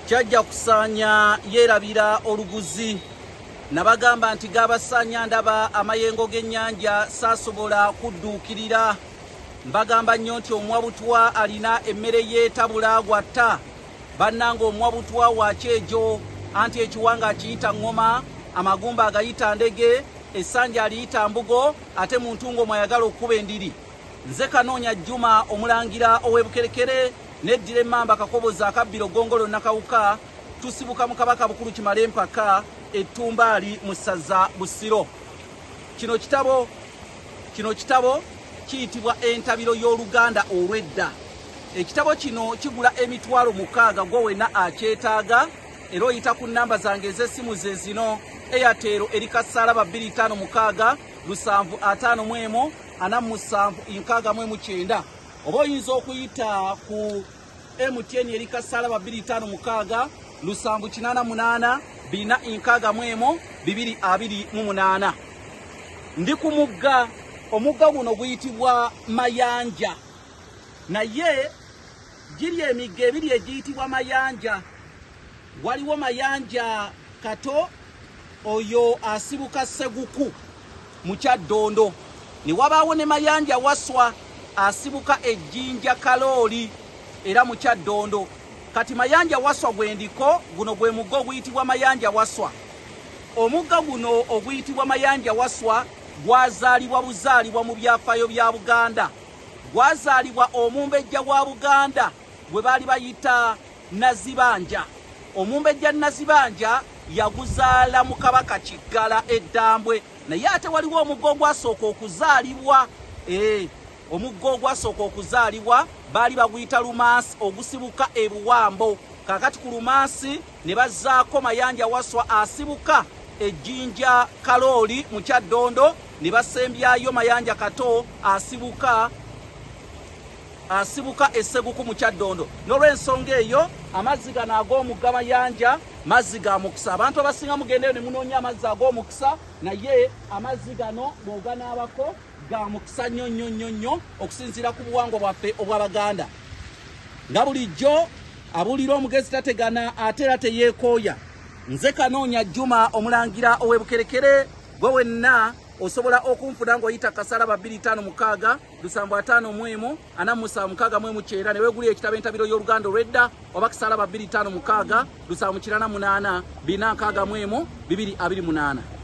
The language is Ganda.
Kyajja kusaanya yeerabira oluguzi. Nabagamba nti gabasaanya ndaba amayengo g'ennyanja saasobola kudduukirira. Mbagamba nnyo nti omuwabutwa alina emmere ye tabula gwatta. Bannange omuwabutwa wa kyejo anti ekiwanga akiyita ŋŋoma, amagumba agayita ndege, essanja aliyita mbugo, ate mu ntungo mwayagala okukuba endiri. Nze Kanoonya Juma omulangira ow'e Bukerekere neddira emmamba Kakoboza akabbiro Ggongolo Nakawuka, tusibuka mu Kabaka Bukulu Kimale Empaka ettumbaali mu ssaza Busiro. Kino kitabo kiyitibwa Entabiro y'Oluganda Olw'edda. Ekitabo kino kigula 60,000. Gwe wenna akyetaaga era oyita ku nnamba zange ez'essimu ze zino: Airtel eri kasalaba 256 751 4769, oba oyinza okuyita ku MTN eri kasalaba 256 788 461 228. Ndi ku mugga. Omugga guno guyitibwa Mayanja, naye giri emigga ebiri egiyitibwa Mayanja. Waliwo Mayanja Kato, oyo asibuka Seguku mu Kyaddondo, ne wabaawo ne Mayanja Waswa asibuka Ejjinja Kalooli era mu Kyaddondo. Kati Mayanja Waswa gwe ndiko, guno gwe mugga oguyitibwa Mayanja Waswa. Omugga guno oguyitibwa Mayanja Waswa gwazaalibwa buzaalibwa mu byafaayo bya Buganda. Gwazaalibwa omumbejja wa Buganda gwe baali bayita Nazibanja. Omumbejja Nazibanja yaguzaala mu Kabaka Kiggala Eddambwe. Naye ate waliwo omugga ogwasooka okuzaalibwa. Omugga ogwasooka okuzaalibwa baali baguyita Lumansi, ogusibuka e Buwambo. Kaakati ku Lumansi ne bazzaako Mayanja Waswa asibuka Ejjinja Kalooli mu Kyaddondo, ne basembyayo Mayanja Kato asibuka Esseguku mu Kyaddondo. N'olw'ensonga eyo, amazzi gano ag'omugga Mayanja mazzi ga mukisa. Abantu abasinga mugendeyo ne munoonya amazzi ag'omukisa, naye amazzi gano bw'oganaabako ga mukisa nnyo nnyo nnyo nnyo okusinziira ku buwangwa bwaffe obw'Abaganda. Nga bulijjo, abuulira omugezi tategana ate era teyeekooya. Nze Kanoonya Juma omulangira ow'e Bukerekere. Gwe wenna osobola okunfuna ng'oyita kasalaba 256 751 4769 ne weegulira ekitabo Entabiro y'Oluganda Olw'edda, oba kasalaba 256 788 461 228.